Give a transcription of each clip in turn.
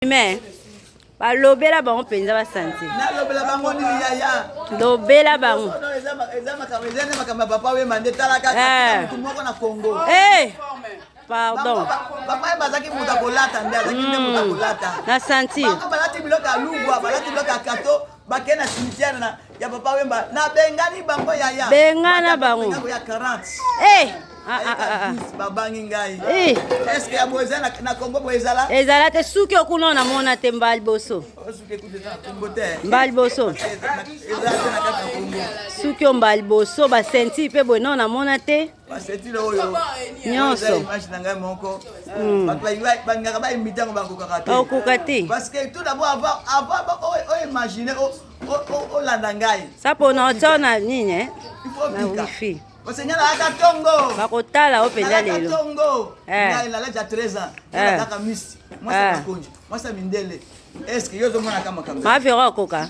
Mais balobela bango mpenza basanti. Nalobela bango nini yaya? Lobela bango. Eza makambo eza nde makambo ya papa Wemba nde tala kaka eh. motu moko na Congo. Eh! Pardon. Papa Wemba azalaki moto akolata nde azalaki nde moto hmm. akolata. Na santi. Bango balati biloko ya lubwa, balati biloko ya kato, bakei na cimetière na ya papa Wemba. Nabengani bango yaya. Bengana bango. Ya 40. Eh! Ah, ah, ah, babangi ngai eh. eske ya boye eza na kongo boye ezala ezala te suki okuna namona te mbala liboso mbala liboso suki oyo mbala liboso basentire mpe boye nao namona te basentire oyo nyonso image na ngai moko hmm. bato balingaka baimite yango bakokaka te bakokoka te parce que tout d'abord avant avant oyo imagine olanda ngai sapo na otya na nini eh? na wifi Monseigneur alaka tongo. Bakotala yo mpenza lelo. Alaka tongo. Eh. Ngai na l'âge ya 13 ans. Eh. Nalaka miss. Mwasi Eh. makonji. Mwasi ya mindele. Est-ce que yo ozomonaka makambo? Mavero akoka.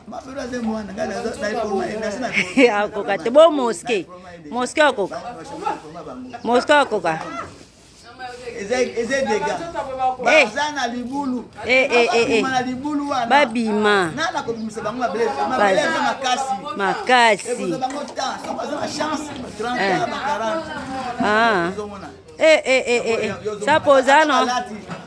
Mavero aza mwana. Ngai nazo na informa na na. Akoka te. Bo mosquée. Mosquée akoka. Mosquée akoka. Eza dega. Eh. Baza na libulu. Eh, eh, eh, eh. Babima na libulu wana. Babima. Nana kobimisa bango mabele. Mabele eza makasi. Makasi. Ekozwa bango temps. Soki baza na chance 30 Eh. ans ba 40. Ah. Ozomona. Eh, eh, eh, eh, eh. Sapo oza no.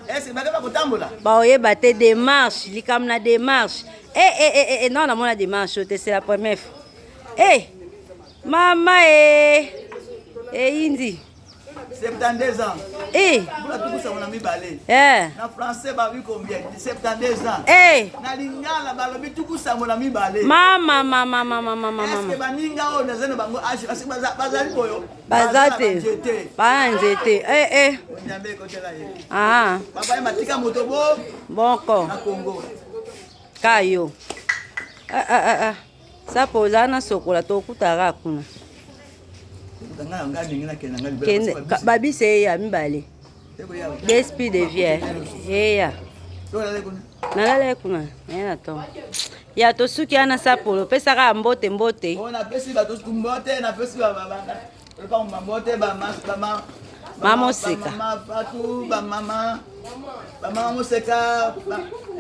Est-ce que bakeba kotambola? Baoyeba te démarche, likambo na démarche. Eh, eh, eh, eh, eh, non, namona démarche te, c'est la première fois. Eh, mama eh. Eyindi. 72 ans. Eh. Mbula tuku sango na mibale. Eh. Na français balobi combien? 72 ans. Eh. Na lingala balobi tuku sango na mibale. Mama mama mama mama Est-ce que mama. baninga oyo naza na bango âge parce que bazali boyo? Baza te. Baza nzete. Eh eh. Nzambe ekotela ye. Ah. Papa ye matika moto bo Boko. na Congo. Kayo. Ah ah ah ah. Sapo oza na sokola tokutaka kuna. Kende babisi eya mibale. D'esprit de vie. Eya. Nalala ye kuna. Naye na ntongo. Ya tosuki wana sapolo pesaka mbote mbote. Napesi bato mbote napesi mbote bamama Mama Moseka. Mama Fatou, bamama bamama Moseka,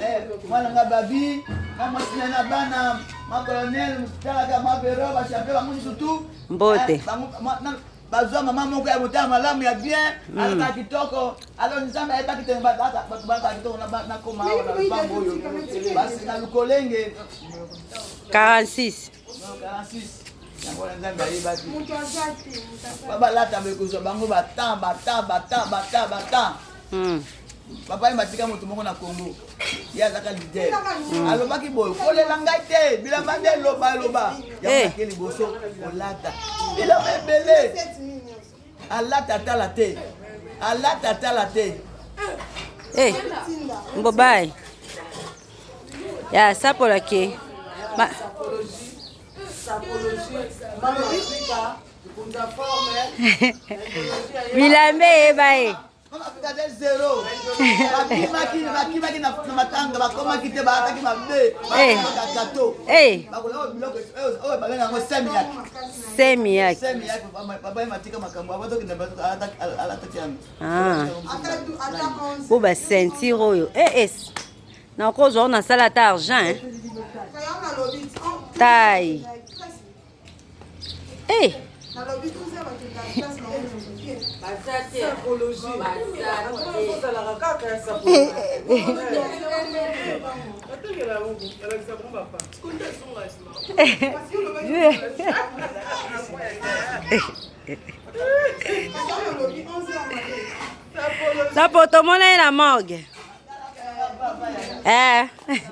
eh, mwana nga Babi, ma mwasi na na bana, ma colonel, talaka ma Vero, ba champion bango nyonso tout. Mbote. Eh, bango bazwa mama moko ya motema malamu ya bien, alaka kitoko. Alors Nzambe ayebaki te bato balaka kitoko na koma awa na lopango oyo. Basi na Lukolenge. 46. 46. Yango wana Nzambe ayebaki. Babalata bekozwa bango batan batan batan batan batan. Papa ye matika moto moko na Congo. Ye azaka leader. Alobaki boye, kolela ngai te, bilamba nde eloba eloba. Yango Eh. nake liboso kolata. Bilamba ebele. Alata atala te. Alata atala te. Eh. Mbobai. Ya sapola ke. Ma Bilamba eyeba ye. Bakimaki bakimaki na matanga bakomaki te balataki mabe Eh. gato Eh. bakolaka biloko oyo babenga yango semiak Semi yake. semiak papa ye matika makambo abatokende alataki yango Ah. Po ba ceinture oyo. Eh eh. Nakozwa oyo nasala ata argent. Hein. Taille. Eh. Sapo tomona ye na morgue. Eh.